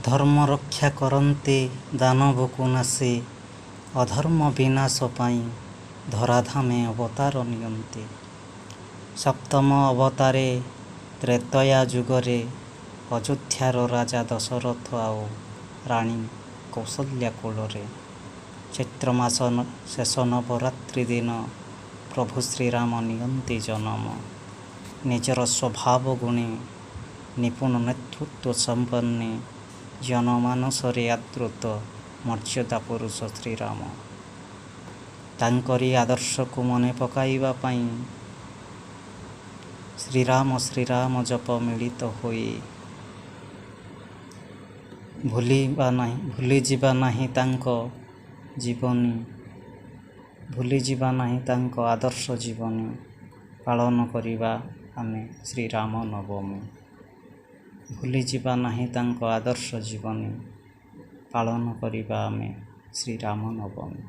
ଧର୍ମ ରକ୍ଷା କରନ୍ତେ ଦାନବକୁ ନାଶେ, ଅଧର୍ମ ବିନାଶ ପାଇଁ ଧରାଧାମେ ଅବତାର ନିଅନ୍ତେ। ସପ୍ତମ ଅବତାରେ ତ୍ରେତୟା ଯୁଗରେ ଅଯୋଧ୍ୟାର ରାଜା ଦଶରଥ ଆଉ ରାଣୀ କୌଶଲ୍ୟା କୋଳରେ ଚୈତ୍ର ମାସ ଶେଷ ନବରାତ୍ରି ଦିନ ପ୍ରଭୁ ଶ୍ରୀରାମ ନିଅନ୍ତି ଜନମ। ନିଜର ସ୍ୱଭାବ ଗୁଣେ ନିପୁଣ ନେତୃତ୍ୱ ସମ୍ପନ୍ନେ ଜନମାନସରେ ଆଦୃତ ମର୍ଯ୍ୟାଦା ପୁରୁଷ ଶ୍ରୀରାମ। ତାଙ୍କରି ଆଦର୍ଶକୁ ମନେ ପକାଇବା ପାଇଁ ଶ୍ରୀରାମ ଶ୍ରୀରାମ ଜପ ମିଳିତ ହୋଇ ଭୁଲିବା ନାହିଁ, ଭୁଲିଯିବା ନାହିଁ ତାଙ୍କ ଜୀବନୀ, ଭୁଲିଯିବା ନାହିଁ ତାଙ୍କ ଆଦର୍ଶ ଜୀବନୀ, ପାଳନ କରିବା ଆମେ ଶ୍ରୀରାମ ନବମୀ। ଭୁଲିଯିବା ନାହିଁ ତାଙ୍କ ଆଦର୍ଶ ଜୀବନୀ, ପାଳନ କରିବା ଆମେ ଶ୍ରୀରାମ ନବମୀ।